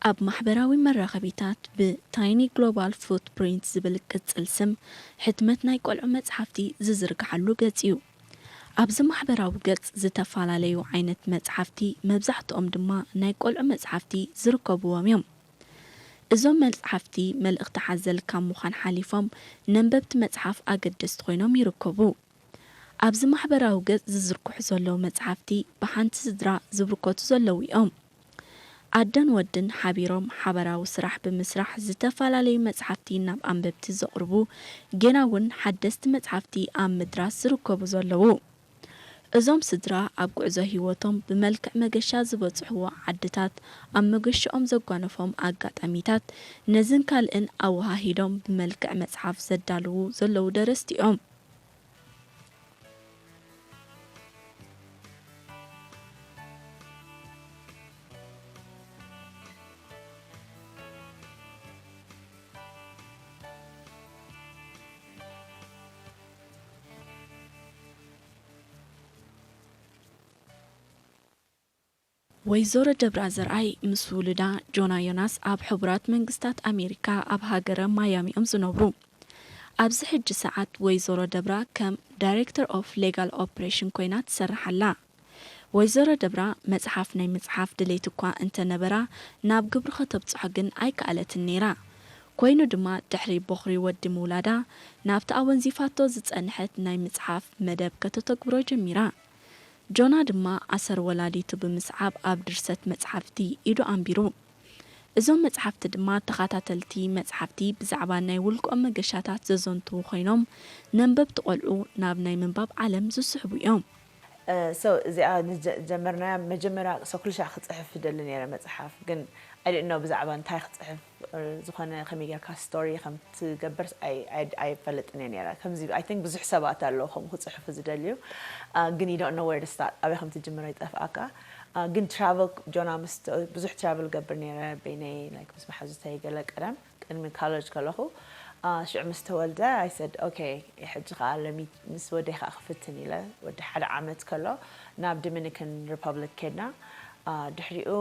ኣብ ማሕበራዊ መራኸቢታት ብታይኒ ግሎባል ፉትፕሪንት ዝብል ቅጽል ስም ሕትመት ናይ ቆልዑ መጽሓፍቲ ዝዝርግሓሉ ገጽ እዩ። ኣብዚ ማሕበራዊ ገጽ ዝተፈላለዩ ዓይነት መጽሓፍቲ፣ መብዛሕትኦም ድማ ናይ ቆልዑ መጽሓፍቲ ዝርከብዎም እዮም። እዞም መጽሓፍቲ መልእኽቲ ሓዘል ካብ ምዃን ሓሊፎም ነንበብቲ መጽሓፍ ኣገደስቲ ኮይኖም ይርከቡ። ኣብዚ ማሕበራዊ ገጽ ዝዝርግሑ ዘለዉ መጽሓፍቲ ብሓንቲ ስድራ ዝብርከቱ ዘለዉ እዮም። ኣደን ወድን ሓቢሮም ሓበራዊ ስራሕ ብምስራሕ ዝተፈላለዩ መጽሓፍቲ ናብ ኣንበብቲ ዘቕርቡ፣ ጌና እውን ሓደስቲ መጽሓፍቲ ኣብ ምድራስ ዝርከቡ ዘለዉ። እዞም ስድራ ኣብ ጉዕዞ ህይወቶም ብመልክዕ መገሻ ዝበጽሕዎ ዓድታት፣ ኣብ መገሽኦም ዘጓነፎም ኣጋጣሚታት፣ ነዝን ካልእን ኣወሃሂዶም ብመልክዕ መጽሓፍ ዘዳልዉ ዘለዉ ደረስቲ እዮም። ወይዘሮ ደብራ ዘርኣይ ምስ ውሉዳ ጆና ዮናስ ኣብ ሕቡራት መንግስታት ኣሜሪካ ኣብ ሃገረ ማያሚ እዮም ዝነብሩ። ኣብዚ ሕጂ ሰዓት ወይዘሮ ደብራ ከም ዳይሬክተር ኦፍ ሌጋል ኦፕሬሽን ኮይና ትሰርሕ ኣላ። ወይዘሮ ደብራ መጽሓፍ ናይ ምጽሓፍ ድሌት እኳ እንተነበራ፣ ናብ ግብሪ ከተብጽሖ ግን ኣይከኣለትን ነይራ። ኮይኑ ድማ ድሕሪ ቦኽሪ ወዲ ምውላዳ፣ ናብቲ ኣወንዚፋቶ ዝጸንሐት ናይ ምጽሓፍ መደብ ከተተግብሮ ጀሚራ። ጆና ድማ ኣሰር ወላዲቱ ብምስዓብ ኣብ ድርሰት መጽሓፍቲ ኢዱ ኣንቢሩ። እዞም መጽሓፍቲ ድማ ተኸታተልቲ መጽሓፍቲ ብዛዕባ ናይ ውልቆም መገሻታት ዘዘንትዉ ኮይኖም፣ ነንበብቲ ቆልዑ ናብ ናይ ምንባብ ዓለም ዝስሕቡ እዮም። ሶ እዚኣ ንጀመርናያ መጀመርያ ሶ ኩሉ ሻዕ ክፅሕፍ ይደሊ ነይረ መፅሓፍ ግን ኣይ ዲድንት ኖው ብዛዕባ እንታይ ክፅሕፍ ዝኾነ ከመይ ጌርካ ስቶሪ ከም ትገብር ኣይፈልጥን እየ ነይረ ከምዚ ኣይ ቲንክ ብዙሕ ሰባት ኣለዉ ከምኡ ክፅሕፉ ዝደልዩ ግን you don't know where to start ኣበይ ከም ትጅምሮ ይጠፍኣካ ግን ትራቨል ጆና ምስ ብዙሕ ትራቨል ገብር ነይረ በይነይ like ምስ መሓዙተይ ገለ ቀደም ቅድሚ college ከለኹ ሽዑ ምስ ተወልደ I said okay ሕጂ ከዓ let me ምስ ወደይ ከዓ ክፍትን ኢለ ወዲ ሓደ ዓመት ከሎ ናብ Dominican Republic ከድና ድሕሪኡ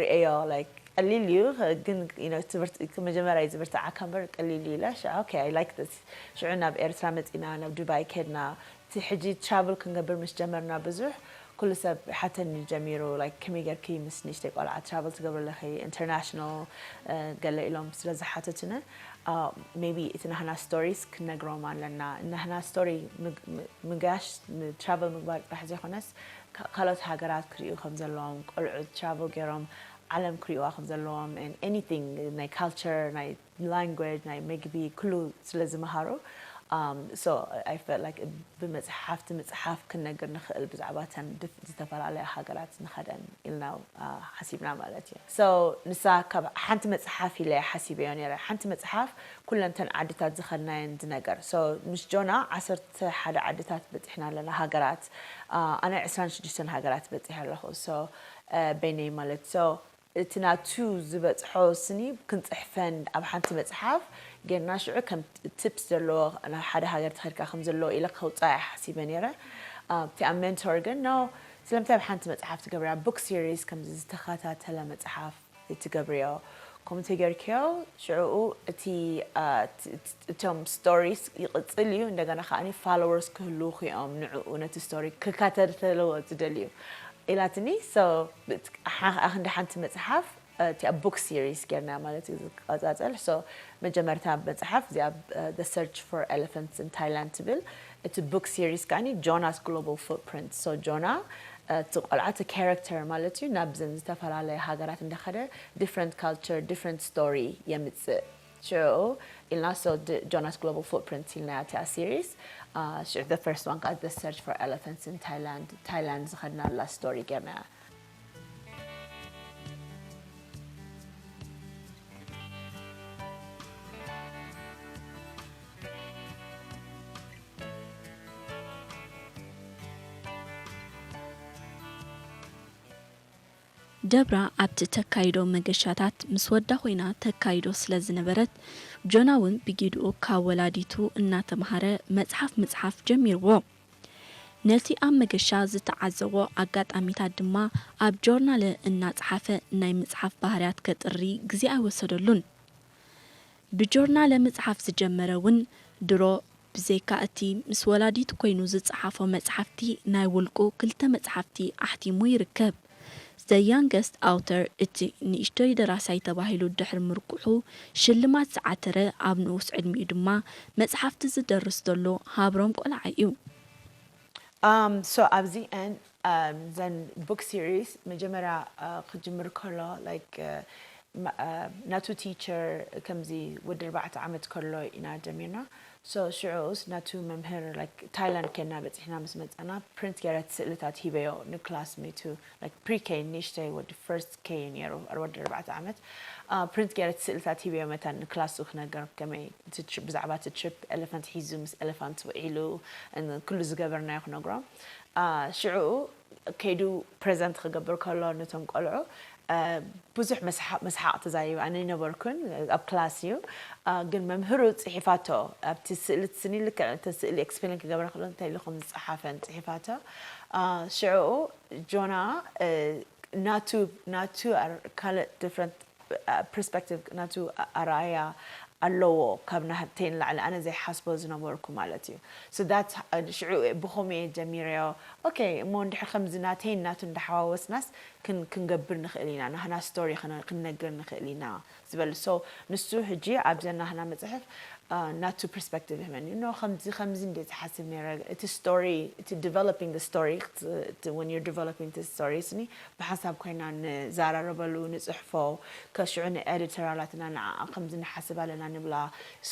ርእዮ like ቀሊል እዩ ግን you know ትምህርቲ መጀመርያ ዝብርትዓካ እምበር ቀሊል እዩ ኢለ ሽዑ okay I like this ሽዑ ናብ ኤርትራ መፂና ናብ ዱባይ ከድና እቲ ሕጂ travel ክንገብር ምስ ጀመርና ብዙሕ ኩሉ ሰብ ይሓተኒ ጀሚሩ like ከመይ ጌርኪ ምስ ንእሽተይ ቆልዓ travel ትገብሪ ኣለኺ international ገለ ኢሎም ስለ ዝሓተቱኒ maybe እቲ ናህና stories ክንነግሮም ኣለና ናህና story ምጋሽ travel ምግባር ጥራሕ ዘይኮነስ ካልኦት ሃገራት ክርእዩ ከም ዘለዎም ቆልዑ travel ገይሮም ዓለም ክርእዩዋ ከም ዘለዎም and anything ናይ culture ናይ language ናይ ምግቢ ኩሉ ስለ ዝመሃሩ so I felt like ብመፅሓፍቲ ምፅሓፍ ክንነግር ንኽእል ብዛዕባ ተን ዝተፈላለያ ሃገራት ንኸደን ኢልና ሓሲብና ማለት እዩ so ንሳ ካብ ሓንቲ መፅሓፍ ኢለ ሓሲበዮ ነረ ሓንቲ መፅሓፍ ኩለን ተን ዓድታት ዝኸድናየን ዝነገር so ምስ ጆና ዓሰርተ ሓደ ዓድታት በፂሕና ኣለና ሃገራት ኣነ ዕስራን ሽዱሽተን ሃገራት በፂሐ ኣለኹ so በይነይ ማለት so እቲ ናቱ ዝበፅሖ ስኒ ክንፅሕፈን ኣብ ሓንቲ መፅሓፍ ጌርና ሽዑ ከም tips ዘለዎ ናብ ሓደ ሃገር ተኸድካ ከም ዘለዎ ኢለ ከውፃእ እየ ሓሲበ ነይረ ኣብቲ ኣብ mentor ግን no ስለምንታይ ኣብ ሓንቲ መፅሓፍ ትገብርያ book series ከምዚ ዝተኸታተለ መፅሓፍ ትገብርዮ ከምኡ ተጌርክዮ ሽዑኡ እቲ እቶም stories ይቕፅል እዩ እንደገና ከዓ followers ክህልውኹ እዮም ንዕኡ ነቲ story ክከታተልዎ ዝደልዩ ኢላትኒ so ኣክንዲ ሓንቲ መፅሓፍ እቲኣ book series ጌርና ማለት እዩ ዝቀፃፀል so መጀመርታ መፅሓፍ እዚኣ the search for elephants in Thailand ትብል እቲ book series ከዓኒ Jonah's global footprint so ጆና እቲ ቆልዓ እቲ character ማለት እዩ ናብዘን ዝተፈላለየ ሃገራት እንዳኸደ different culture different story የምፅእ ሽዑ ኢልና so the Jonah's Global Footprint ኢልና እቲኣ series ሽዑ the first one ከዓ the search for elephants in Thailand ታይላንድ ዝኸድናላ story ጌርና። ደብራ ኣብቲ ተካይዶ መገሻታት ምስ ወዳ ኮይና ተካይዶ ስለ ዝነበረት፣ ጆና እውን ብጊድኡ ካብ ወላዲቱ እናተምሃረ መጽሓፍ ምጽሓፍ ጀሚርዎ። ነቲ ኣብ መገሻ ዝተዓዘቦ ኣጋጣሚታት ድማ ኣብ ጆርናለ እናጸሓፈ ናይ ምጽሓፍ ባህርያት ከጥሪ ግዜ ኣይወሰደሉን። ብጆርናለ ምጽሓፍ ዝጀመረ እውን ድሮ ብዘይካ እቲ ምስ ወላዲቱ ኮይኑ ዝጸሓፎ መጽሓፍቲ ናይ ውልቁ ክልተ መጽሓፍቲ ኣሕቲሙ ይርከብ። The Youngest Author እቲ ንእሽቶይ ደራሳይ ተባሂሉ ድሕሪ ምርቁሑ ሽልማት ዝዓተረ ኣብ ንኡስ ዕድሚኡ ድማ መጽሓፍቲ ዝደርስ ዘሎ ሃብሮም ቆልዓ እዩ። Um, so ኣብዚአን um, ዘን book series መጀመርያ uh, ክጅምር ከሎ like uh, ናቱ teacher ከምዚ ወዲ ኣርባዕተ ዓመት ከሎ ኢና ጀሚርና። So ሽዑስ ናቱ መምህር like ታይላንድ ኬና በፂሕና ምስ መፀና print ገይረ እቲ ስእልታት ሂበዮ ንክላስሜቱ like pre K ንእሽተይ ወዲ first K ነይሩ ወዲ ኣርባዕተ ዓመት print ገይረ እቲ ስእልታት ሂበዮ መታን ንክላሱ ክነገር ከመይ ብዛዕባ እቲ trip elephant ሒዙ ምስ elephant ውዒሉ ኩሉ ዝገበርናዮ ክነግሮም ሽዑ ከይዱ present ክገብር ከሎ ነቶም ቆልዑ ብዙሕ መስሓቕ ተዛሪቡ ኣነ ይነበርኩን ኣብ ክላስ እዩ ግን መምህሩ ፅሒፋቶ ኣብቲ ስእሊ ስኒ ልክዕ እቲ ስእሊ explain ክገብረ ከሎ እንታይ ኢሉ ከም ዝፀሓፈን ፅሒፋቶ ሽዑ ጆና ናቱ ናቱ ካልእ different perspective ናቱ ኣረኣያ ኣለዎ ካብ ናህተይ ንላዕሊ ኣነ ዘይሓስቦ ዝነበርኩ ማለት እዩ so that ሽዑ ብኸምኡ እየ ጀሚረዮ okay እሞ እንድሕር ከምዚ ናተይን ናቱ እንዳሓዋወስናስ ክንገብር ንኽእል ኢና ናህና story ክንነግር ንኽእል ኢና ዝበል so ንሱ ሕጂ ኣብዘ ናህና መፅሕፍ ናቱ perspective ይህበኒ no ከምዚ ከምዚ እንደ ዝሓስብ ነረ እቲ story እቲ developing the story when you're developing the story ስኒ ብሓንሳብ ኮይና ንዘራረበሉ ንፅሕፎ ከሽዑ ንኤዲተራላትና ንዓኣ ከምዚ ንሓስብ ኣለና ንብላ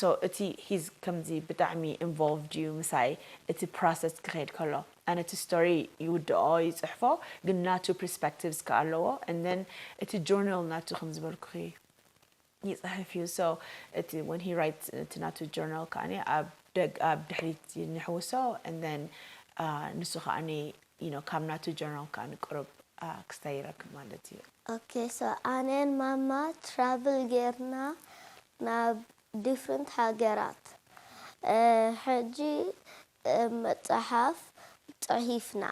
so እቲ he's ከምዚ ብጣዕሚ involved እዩ ምሳይ እቲ process ክኸይድ ከሎ ኣነ እቲ story ይውድኦ ይፅሕፎ ግን ናቱ perspectives ከ ኣለዎ and then እቲ journal ናቱ ከም ዝበልኩኺ ይፅሕፍ እዩ so እቲ when he writes እቲ ናቱ journal ከዓኒ ኣብ ደግ ኣብ ድሕሪት ንሕውሶ and then ንሱ ከዓኒ you know ካብ ናቱ journal ከዓኒ ቅሩብ ክስታይ ይረክብ ማለት እዩ okay so ኣነን ማማ travel ጌርና ናብ different ሃገራት ሕጂ መፅሓፍ ፅሒፍና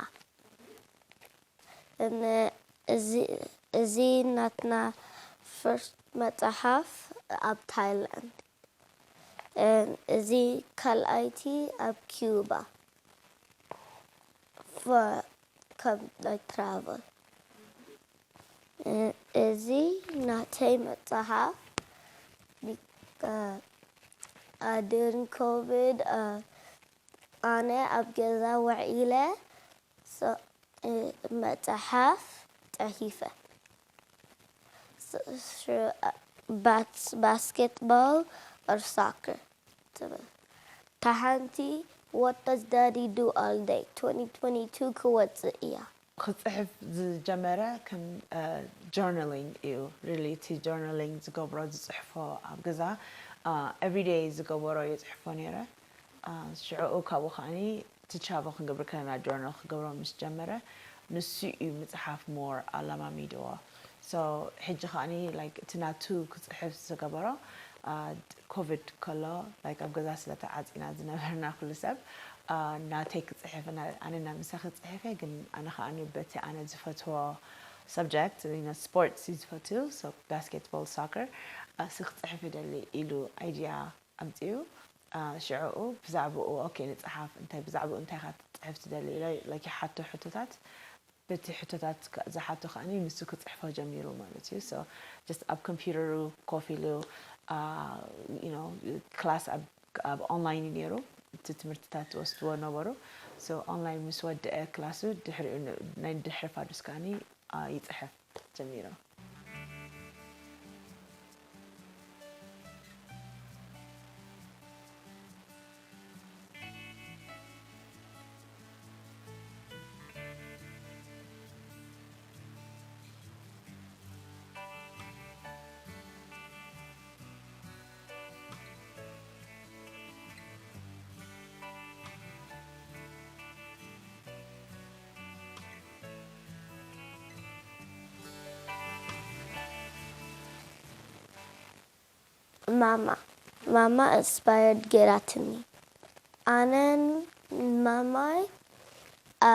እዚ ናትና first መፅሓፍ ኣብ ታይላንድ እዚ ካልኣይቲ ኣብ ኪዩባ ከም ናይ travel እዚ ናተይ መፅሓፍ during covid ኣነ ኣብ ገዛ ውዒለ መፅሓፍ ፅሒፈ basketball or soccer ትብል እታ ሓንቲ what does daddy do all day twenty twenty-two ክወፅእ እያ ክፅሕፍ ዝጀመረ ከም journaling እዩ really እቲ journaling ዝገብሮ ዝፅሕፎ ኣብ ገዛ everyday ዝገበሮ ይፅሕፎ ነይረ ሽዕኡ ካብኡ ከዓኒ እቲ travel ክንገብር ከለና journal ክገብሮ ምስ ጀመረ ንሱ እዩ ምፅሓፍ more ኣለማሚድዎ so ሕጂ ከዓኒ like እቲ ናቱ ክፅሕፍ ዝገበሮ covid ከሎ like ኣብ ገዛ ስለ ተዓፂና ዝነበርና ኩሉ ሰብ ናተይ ክፅሕፍ ኣነ ናብ ምሳኺ ክፅሕፍ እየ ግን ኣነ ከዓ በቲ ኣነ ዝፈትዎ subject sports እዩ ዝፈትው so basketball soccer እሱ ክፅሕፍ ይደሊ ኢሉ idea ኣምፂኡ ሽዕኡ ብዛዕባኡ okay ንፅሓፍ እንታይ ብዛዕባኡ እንታይ ኢኻ ክትፅሕፍ ትደሊ ኢሎ like ይሓቶ ሕቶታት በቲ ሕቶታት ዝሓቶ ከዓኒ ንሱ ክፅሕፎ ጀሚሩ ማለት እዩ so just ኣብ ኮምፒውተሩ ኮፍ ኢሉ you know class ኣብ online እዩ ነይሩ እቲ ትምህርትታት ዝወስድዎ ነበሩ so online ምስ ወደአ ክላሱ ድሕሪኡ ናይ ድሕሪ ፋዱስ ከዓኒ ይፅሕፍ ጀሚሩ። ማማ ማማ ኢንስፓየርድ ገይራትኒ። ኣነን ማማይ፣ አ፣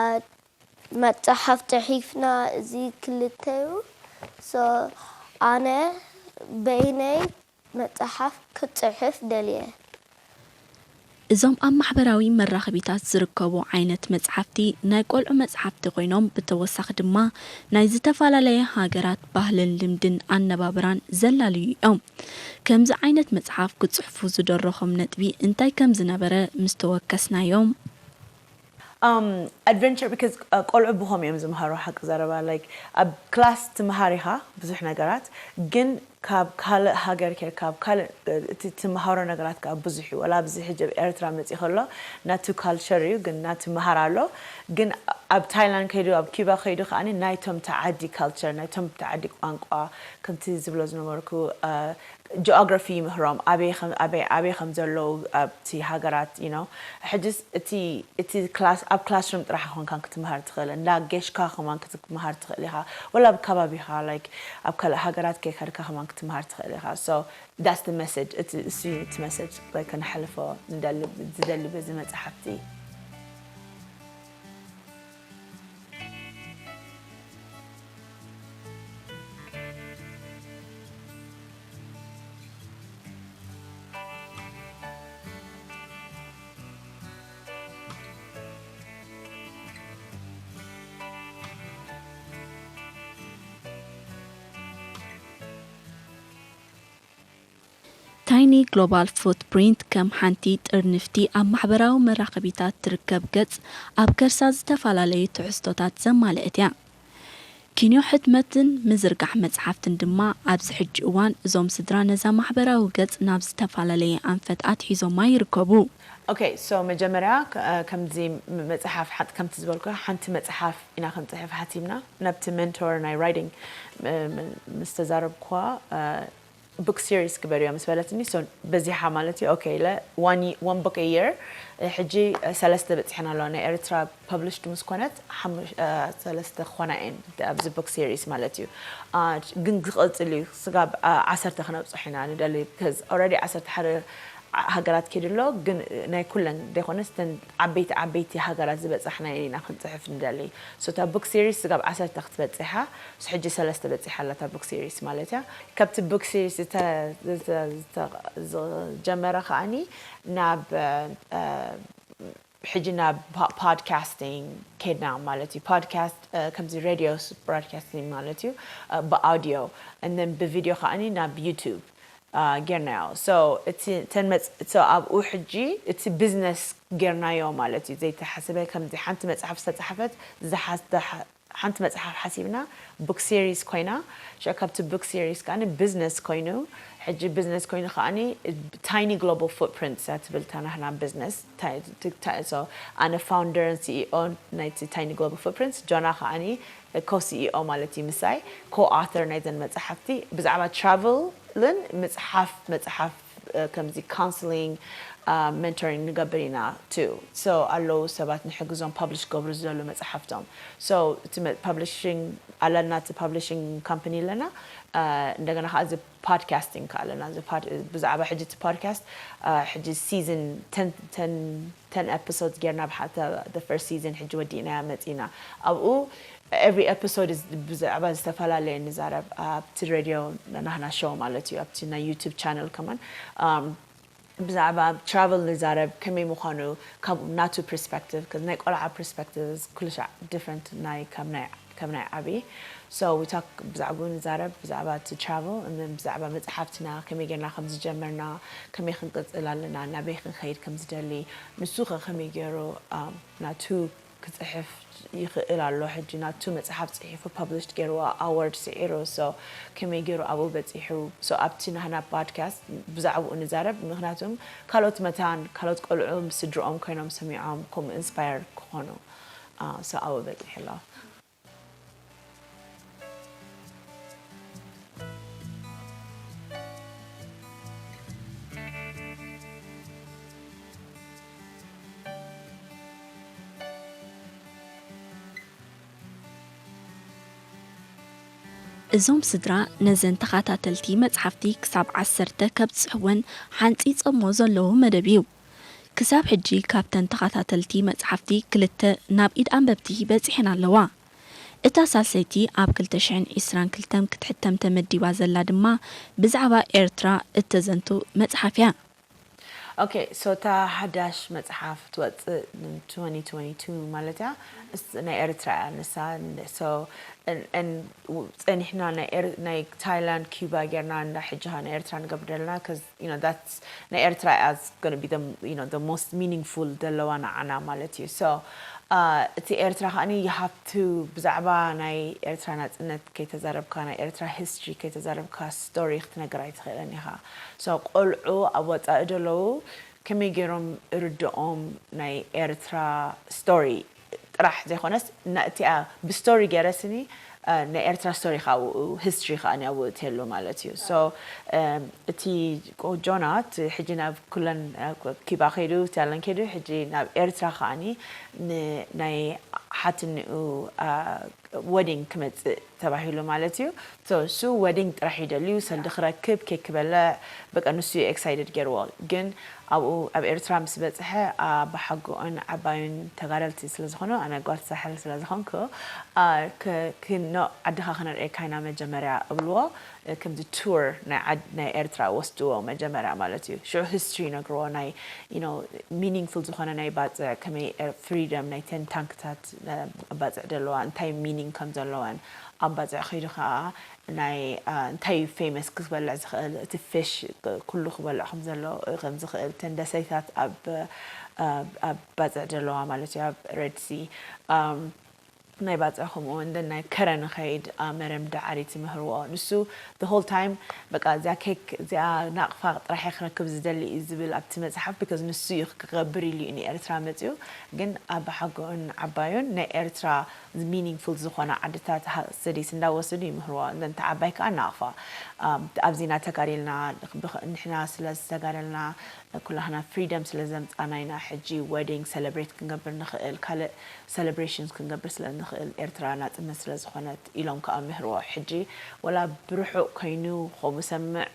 መጽሓፍ ጽሒፍና፣ እዚ ክልተዩ። ሶ ኣነ በይነይ መጽሓፍ ክጽሕፍ ደልየ። እዞም ኣብ ማሕበራዊ መራኸቢታት ዝርከቡ ዓይነት መጽሓፍቲ ናይ ቆልዑ መጽሓፍቲ ኮይኖም፣ ብተወሳኺ ድማ ናይ ዝተፈላለየ ሃገራት ባህልን ልምድን ኣነባብራን ዘላልዩ እዮም። ከምዚ ዓይነት መጽሓፍ ክጽሕፉ ዝደረኾም ነጥቢ እንታይ ከም ዝነበረ ምስ ተወከስናዮም፣ ኣድቨንቸር ቢካዝ ቆልዑ ብኸም እዮም ዝምሃሩ ሓቂ ዘረባ like ኣብ ክላስ ትምሃር ኢኻ ብዙሕ ነገራት ግን ካብ ካልእ ሃገር ኬድካ ኣብ ካልእ እቲ ትምሃሮ ነገራት ከዓ ብዙሕ እዩ ወላ ኣብዚ ሕጂ ኣብ ኤርትራ መፅእ ከሎ ናቱ ካልቸር እዩ ግን ናቱ ምሃር ኣሎ ግን ኣብ ታይላንድ ከይዱ ኣብ ኪባ ከይዱ ከዓ ናይቶም ተዓዲ ካልቸር ናይቶም ተዓዲ ቋንቋ ከምቲ ዝብሎ ዝነበርኩ ጂኦግራፊ ይምህሮም ኣበይ ከም ዘለዉ ኣብቲ ሃገራት you know ሕጅስ እቲ እቲ ክላስ ኣብ ክላስሩም ጥራሕ ኮንካን ክትምሃር ትኽእል እንዳ ጌሽካ ከማን ክትምሃር ትኽእል ኢኻ ወላ ኣብ ከባቢኻ like ኣብ ካልእ ሃገራት ከይከድካ ከማን ክትምሃር ትኽእል ኢኻ so that's the message እቲ እሱ እቲ message like ከነሕልፎ ዝደሊ ዝደሊ በዚ መጽሓፍቲ ታይኒ ግሎባል ፉትፕሪንት ከም ሓንቲ ጥርንፍቲ ኣብ ማሕበራዊ መራኸቢታት ትርከብ ገጽ ኣብ ከርሳ ዝተፈላለዩ ትሕዝቶታት ዘማልአት እያ። ኪንዮ ሕትመትን ምዝርጋሕ መጽሓፍትን ድማ ኣብዚ ሕጂ እዋን እዞም ስድራ ነዛ ማሕበራዊ ገጽ ናብ ዝተፈላለየ ኣንፈት ኣትሒዞማ ይርከቡ። Okay, so መጀመርያ ከምዚ መጽሓፍ ከምቲ ዝበልኩ ሓንቲ መጽሓፍ ኢና ክንጽሕፍ ሓሲብና ናብቲ mentor ናይ writing ምስ ተዛረብኩዋ book series ግበርዮ ምስ በለትኒ so በዚሓ ማለት እዩ okay ለ one book a year ሕጂ ሰለስተ በፂሐን ኣለዋ ናይ ኤርትራ published ምስ ኮነት ሰለስተ ክኾና እየን ኣብዚ book series ማለት እዩ ግን ክቕፅል እዩ ስጋብ ዓሰርተ ክነብፅሑ ኢና ንደሊ because already ዓሰርተ ሓደ ሃገራት ኬድሎ ግን ናይ ኩለን ዘይኮነስ ተን ዓበይቲ ዓበይቲ ሃገራት ዝበፃሕና ኢና ክንፅሕፍ ንደሊ so እታ book series ስጋብ ዓሰርተ ክትበፅሕ እያ ሕጂ ሰለስተ በፂሓ ኣላ እታ book series ማለት እያ ካብቲ book series ዝጀመረ ከዓኒ ናብ ሕጂ ናብ podcasting ኬድና ማለት እዩ podcast ከምዚ radio broadcasting ማለት እዩ ብኣውዲዮ and then ብቪድዮ ከዓኒ ናብ YouTube ጌርናዮ so እቲ ተን መፅ so ኣብኡ ሕጂ እቲ business ጌርናዮ ማለት እዩ ዘይተሓስበ ከምዚ ሓንቲ መፅሓፍ ዝተፃሓፈት ሓንቲ መፅሓፍ ሓሲብና book series ኮይና ሸ ካብቲ book series ከዓ business ኮይኑ ሕጂ business ኮይኑ ከዓ tiny global footprints እያ ትብል እታ ናህና business ኣነ founder and CEO ናይቲ tiny global footprints ጆና ከዓ co-CEO ማለት እዩ ምሳይ co-author ናይዘን መፅሓፍቲ ብዛዕባ travel ልን ምፅሓፍ መፅሓፍ ከምዚ counseling mentoring ንገብር ኢና too so ኣለዉ ሰባት ንሕግዞም publish ገብሩ ዝደሉ መፅሓፍቶም so እቲ publishing ኣለና እቲ publishing company ኣለና እንደገና ከዓ እዚ podcasting ከዓ ኣለና ብዛዕባ ሕጂ እቲ podcast ሕጂ season ten episodes ጌርና the first season ሕጂ ወዲእናያ መፂና ኣብኡ every episode ብዛዕባ ዝተፈላለየ ንዛረብ ኣብቲ radio ናህና show ማለት እዩ ኣብቲ ናይ YouTube channel ከማን ብዛዕባ travel ንዛረብ ከመይ ምዃኑ ካብ ናቱ perspective ናይ ቆልዓ perspective ኩሉ ሻዕ different ናይ ካብ ናይ ዓብዪ so we talk ብዛዕባኡ ንዛረብ ብዛዕባ እቲ travel and then ብዛዕባ መፅሓፍትና ከመይ ጌርና ከም ዝጀመርና ከመይ ክንቅፅል ኣለና ናበይ ክንኸይድ ከም ዝደሊ ንሱ ከ ከመይ ገይሩ ናቱ ክፅሕፍ ይኽእል ኣሎ ሕጂ ናቱ መፅሓፍ ፅሒፉ published ገይርዎ award ስዒሩ so ከመይ ገይሩ ኣብኡ በፂሑ so ኣብቲ ናህና podcast ብዛዕባኡ ንዛረብ ምክንያቱም ካልኦት መታን ካልኦት ቆልዑ ምስ ስድርኦም ኮይኖም ሰሚዖም ከምኡ inspire ክኾኑ so ኣብኡ በፂሑ ኣሎ እዞም ስድራ ነዘን ተኸታተልቲ መጽሓፍቲ ክሳብ ዓሰርተ ከብጽሕወን ሓንጺጾሞ ዘለዉ መደብ እዩ። ክሳብ ሕጂ ካብተን ተኸታተልቲ መጽሓፍቲ ክልተ ናብ ኢድ ኣንበብቲ በጺሐን ኣለዋ። እታ ሳልሰይቲ ኣብ ክልተ ሽሕን ዕስራን ክልተን ክትሕተም ተመዲባ ዘላ ድማ ብዛዕባ ኤርትራ እተዘንቱ መጽሓፍ እያ። ኦኬ፣ so እታ ሓዳሽ መጽሓፍ ትወጽእ ን twenty twenty-two ማለት እያ። እስ- ናይ ኤርትራ እያ ንሳ። So and- and ጸኒሕና ናይ ኤር- ናይ ታይላንድ ኪዩባ ጌርና እንዳ ሕጂ ኸኣ ናይ ኤርትራ ንገብር ዘለና because you know that's ናይ ኤርትራ እያ is gonna be the you know the most meaningful ዘለዋ ንዓና ማለት እዩ። So እቲ ኤርትራ ከኣኒ you have to ብዛዕባ ናይ ኤርትራ ናጽነት ከይተዛረብካ ናይ ኤርትራ history ከይተዛረብካ story ክትነግር ኣይትኽእልን ኢኻ። So ቆልዑ ኣብ ወጻኢ ዘለዉ ከመይ ገይሮም ርድኦም ናይ ኤርትራ story ጥራሕ ዘይኮነስ ናእቲኣ ብስቶሪ ገይረ ስኒ ናይ ኤርትራ ስቶሪ ካብኡ history ከዓ ኣብኡ እትህሉ ማለት እዩ። So እቲ ጆና እቲ ሕጂ ናብ ኩለን ኪባ ከይዱ ታይላንድ ከይዱ ሕጂ ናብ ኤርትራ ከዓኒ ናይ ሓትንኡ wedding ክመፅእ ተባሂሉ ማለት እዩ። So እሱ wedding ጥራሕ ይደልዩ ሰልዲ ክረክብ ኬክ ክበልዕ በቃ ንሱ እዩ excited ገይርዎ። ግን ኣብኡ ኣብ ኤርትራ ምስ በፅሐ ኣባሓጎኦን ዓባዩን ተጋደልቲ ስለዝኾኑ ኣነ ጓል ሳሕል ስለዝኾንኩ no ዓድኻ ክነርእየካ ኢና መጀመርያ እብልዎ። ከምዚ tour ናይ ኤርትራ ወስድዎ መጀመርያ ማለት እዩ። ሽዑ history ይነግርዎ ናይ meaningful ዝኾነ ናይ ባፅዕ ከመይ freedom ናይ ተን ታንክታት ኣብ ባፅዕ ደለዋ እንታይ meaning ከም ዘለወን ኣብ ባፅዕ ከይዱ ከዓ ናይ እንታይ እዩ famous ክበልዕ ዝኽእል እቲ fish ኩሉ ክበልዕ ከም ዝኽእል ተን ደሴታት ኣብ ባፅዕ ደለዋ ማለት እዩ ኣብ red sea ናይ ባፅዕ ከምኡ and then ናይ ከረን ኸይድ መርየም ዳዓሪት ይምህርዎ ንሱ the whole time በቃ እዚኣ ኬክ እዚኣ ናቕፋ ጥራሕ እየ ክረክብ ዝደሊ እዩ ዝብል ኣብቲ መፅሓፍ because ንሱ እዩ ክገብር ኢሉ እዩ ንኤርትራ መፅኡ ግን ኣባሓጎኡን ዓባዩን ናይ ኤርትራ meaningful ዝኾና ዓድታት studies እንዳወሰዱ ይምህርዎ and then ተዓባይ ከዓ ናቕፋ ኣብዚ ኢና ተጋዲልና ንሕና ስለ ዝተጋደልና ኩላህና freedom ስለ ዘምፃና ኢና ሕጂ wedding celebrate ክንገብር ንኽእል ካልእ celebrations ክንገብር ስለ ንኽእል ኤርትራ ናፅነት ስለ ዝኾነት ኢሎም ከዓ ምህርዎ ሕጂ ወላ ብርሑቕ ኮይኑ ከምኡ ሰምዕ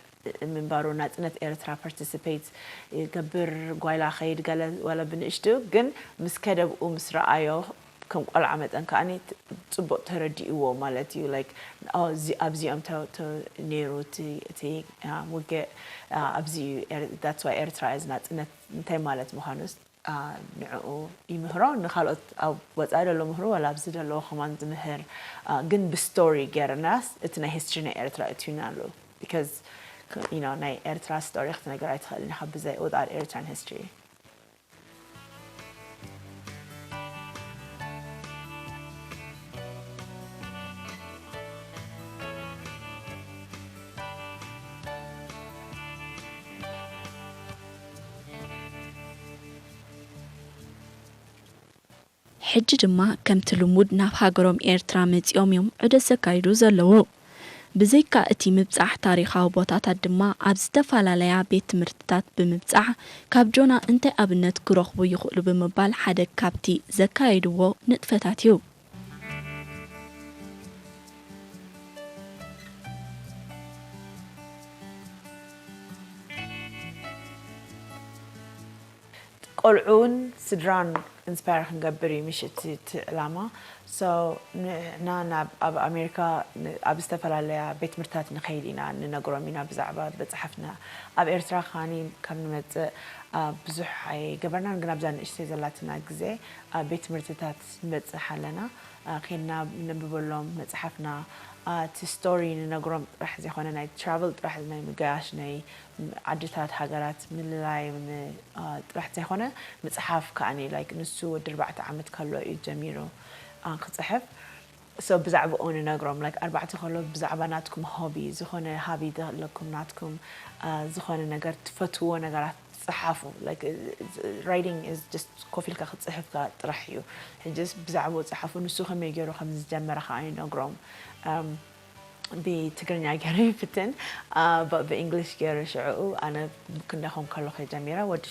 ምንባሩ ናፅነት ኤርትራ participate ይገብር ጓይላ ኸይድ ገለ ወላ ብንእሽቱ ግን ምስ ከደ ብኡ ምስ ረኣዮ ከም ቆልዓ መጠን ከዓ ፅቡቅ ተረዲእዎ ማለት እዩ like ኣብዚኦም ነይሩ እቲ ውግእ ኣብዚ that's why ኤርትራ is ናፅነት እንታይ ማለት ምዃኑስ ንዕኡ ይምህሮ ንካልኦት ኣብ ወፃኢ ደሎ ምህሩ ወላ ኣብዚ ደለዎ ከማን ዝምህር ግን ብስቶሪ ገይርናስ እቲ ናይ history ናይ ኤርትራ እትዩና ኣሎ because you know ናይ ኤርትራ story ክትነግር ኣይትኽእልን ኢኻ ብዘይ without Eritrean history ሕጂ ድማ ከምቲ ልሙድ ናብ ሃገሮም ኤርትራ መጺኦም እዮም ዑደት ዘካይዱ ዘለዉ። ብዘይካ እቲ ምብጻሕ ታሪኻዊ ቦታታት ድማ ኣብ ዝተፈላለያ ቤት ትምህርትታት ብምብጻሕ ካብ ጆና እንታይ ኣብነት ክረኽቡ ይኽእሉ ብምባል ሓደ ካብቲ ዘካየድዎ ንጥፈታት እዩ። ቆልዑን ስድራን inspire ክንገብር እዩ ምሽ እቲ እቲ ዕላማ so ንሕና ናብ ኣብ ኣሜሪካ ኣብ ዝተፈላለያ ቤት ትምህርትታት ንኸይድ ኢና ንነግሮም ኢና ብዛዕባ መፅሓፍና ኣብ ኤርትራ ከዓኒ ካብ ንመፅእ ብዙሕ ኣይገበርናን ግን ኣብዛ ንእሽተይ ዘላትና ግዜ ኣብ ቤት ትምህርትታት ንበፅሕ ኣለና ኬድና ነንብበሎም መፅሓፍና እቲ story ንነግሮም ጥራሕ ዘይኮነ ናይ travel ጥራሕ ናይ ምጋያሽ ናይ ዓድታት ሃገራት ምልላይ ጥራሕ ዘይኮነ ምፅሓፍ ከዓኒ like ንሱ ወዲ ኣርባዕተ ዓመት ከሎ እዩ ጀሚሩ ክፅሕፍ so ብዛዕባኡ ንነግሮም like ኣርባዕተ ከሎ ብዛዕባ ናትኩም hobby ዝኾነ hobby ዘለኩም ናትኩም ዝኾነ ነገር ትፈትዎ ነገራት ፀሓፉ like writing is just ኮፍ ኢልካ ክትፅሕፍካ ጥራሕ እዩ ሕጅስ ብዛዕባኡ ፀሓፉ ንሱ ከመይ ገይሩ ከም ዝጀመረ ከዓ ይነግሮም ብትግርኛ ገይረ ይፍትን። ብእንግሊሽ ገይረ ሽዕኡ ኣነ ክንደኹም ከለኹ ጀሚረ ወዲ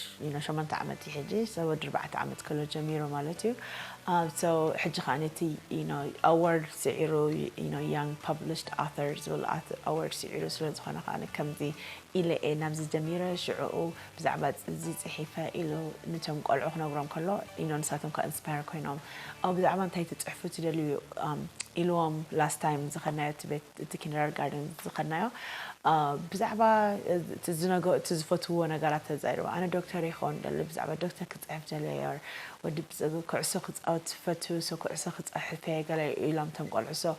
ሸመንተ ዓመት እዩ ሕጂ ሰብ ወዲ ኣርባዕተ ዓመት ከሎ ጀሚሩ ማለት እዩ። So ሕጂ ከዓ ነቲ ኣዋርድ ስዒሩ፣ Young Published Author ዝብል ኣዋርድ ስዒሩ ስለ ዝኾነ ከዓ ከምዚ ኢለ እየ ናብዚ ጀሚረ። ሽዕኡ ብዛዕባ እዚ ፅሒፈ ኢሉ ነቶም ቆልዑ ክነግሮም ከሎ ንሳቶም ከዓ ኢንስፓየር ኮይኖም፣ ብዛዕባ እንታይ ትፅሕፉ ትደልዩ ኢልዎም። Last time ዝኸድናዮ እቲ ቤት እቲ ኪንደርጋርደን ዝኸድናዮ ብዛዕባ እቲ ዝፈትውዎ ነገራት ተዛይርዎ። ኣነ ዶክተር ይኸውን ደሊ ብዛዕባ ዶክተር ክፅሕፍ ደለየ፣ ወዲ ኩዕሶ ክፃወት ፈቱ ሰው ኩዕሶ ክፀሕፍ እየ ገለ ኢሎም ቶም ቆልዑ። So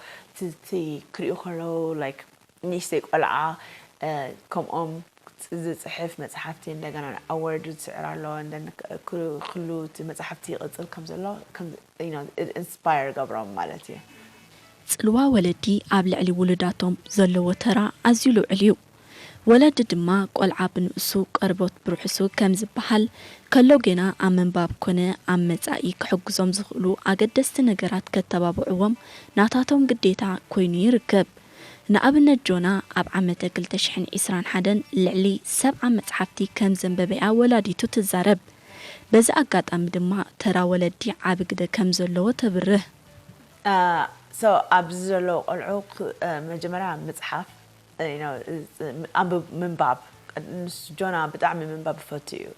እቲ ክሪኡ ከለዉ like ንእሽተይ ቆልዓ ከምኦም ዝፅሕፍ መፅሓፍቲ እንደገና ኣዋርድ ዝስዕር ኣሎ። ክሉ እቲ መፅሓፍቲ ይቕፅል ከምዘሎ ኢንስፓየር ገብሮም ማለት እዩ። ፅልዋ ወለዲ ኣብ ልዕሊ ውሉዳቶም ዘለዎ ተራ ኣዝዩ ልዑል እዩ። ወለዲ ድማ ቆልዓ ብንእሱ ቀርቦት ብርሑሱ ከም ዝበሃል ከሎ ጌና ኣብ ምንባብ ኮነ ኣብ መፃኢ ክሕግዞም ዝኽእሉ ኣገደስቲ ነገራት ከተባብዕዎም ናታቶም ግዴታ ኮይኑ ይርከብ። ንኣብነት ጆና ኣብ ዓመተ ክልተ ሽሕን ዕስራን ሓደን ልዕሊ ሰብዓ መፅሓፍቲ ከም ዘንበበ'ያ ወላዲቱ ትዛረብ። በዚ ኣጋጣሚ ድማ ተራ ወለዲ ዓቢ ግደ ከም ዘለዎ ተብርህ። So ኣብዚ ዘለዉ ቆልዑ መጀመርያ ምፅሓፍ ኣንብብ ምንባብ ንስ ጆና ብጣዕሚ ምንባብ ይፈቱ እዩ።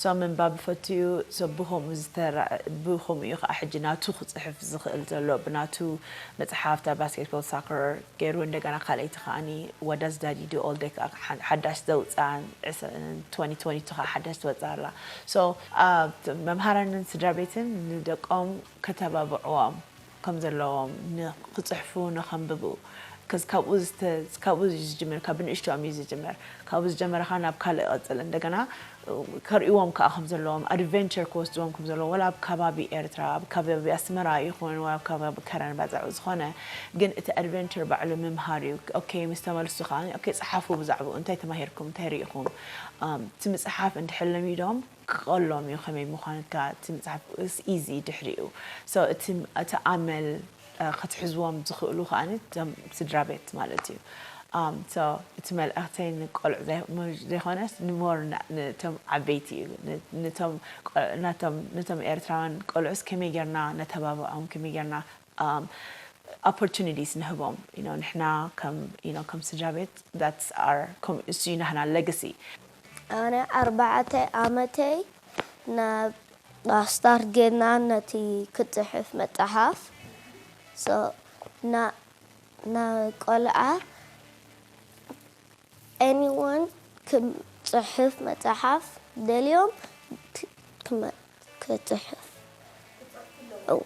So ምንባብ ይፈቱ እዩ። So ብኸምኡ ዝተራ ብኸምኡ እዩ ከዓ ሕጂ ናቱ ክፅሕፍ ዝኽእል ዘሎ ብናቱ መፅሓፍታ ባስኬትቦል ሳከር ገይሩ እንደገና ካልኣይቲ ከዓኒ ወዳዝ ዳዲ ዱ ኦል ዴክ ሓዳሽ ዘውፅኣን ትወንቲ ትወንቲ ከዓ ሓዳሽ ትወፅእ ኣላ። So መምሃራንን ስድራ ቤትን ንደቆም ከተባብዕዎም ከም ዘለዎም ንክፅሕፉ ንከንብቡ ከዚ ካብኡ ካብኡ እዩ ዝጅምር ካብ ብንእሽቶኦም እዩ ዝጅምር። ካብኡ ዝጀመረ ከዓ ናብ ካልእ ይቐፅል እንደገና ከርእይዎም ከዓ ከም ዘለዎም ኣድቨንቸር ክወስድዎም ከም ዘለዎም ወላ ኣብ ከባቢ ኤርትራ ኣብ ከባቢ ኣስመራ ይኹን ወላ ኣብ ከባቢ ከረን ባዛዑ ዝኾነ ግን እቲ ኣድቨንቸር ባዕሉ ምምሃር እዩ። ኦኬ ምስ ተመልሱ ከዓ ኦኬ ፀሓፉ ብዛዕባኡ እንታይ ተማሂርኩም እንታይ ርኢኹም እቲ ምፅሓፍ እንድሕር ለሚዶም ክቐሎም እዩ ከመይ ምዃኑ እቲ መፅሓፍ ኢዚ ድሕሪኡ እቲ ኣመል ክትሕዝዎም ዝኽእሉ ከዓ እቶም ስድራ ቤት ማለት እዩ። እቲ መልእኽተይ ንቆልዑ ዘይኮነስ ንሞር ነቶም ዓበይቲ እዩ። ነቶም ኤርትራውያን ቆልዑስ ከመይ ጌርና ነተባብዖም ከመይ ጌርና opportunities ንህቦም ንሕና ከም ስድራ ቤት እሱ ናህና legacy። ኣነ ኣርባዕተ ዓመተይ ናብ ኣስታር ጌና ነቲ ክፅሕፍ መፅሓፍ ንቆልዓ anyone ክፅሕፍ መፅሓፍ ደልዮም ክፅሕፍ እዋ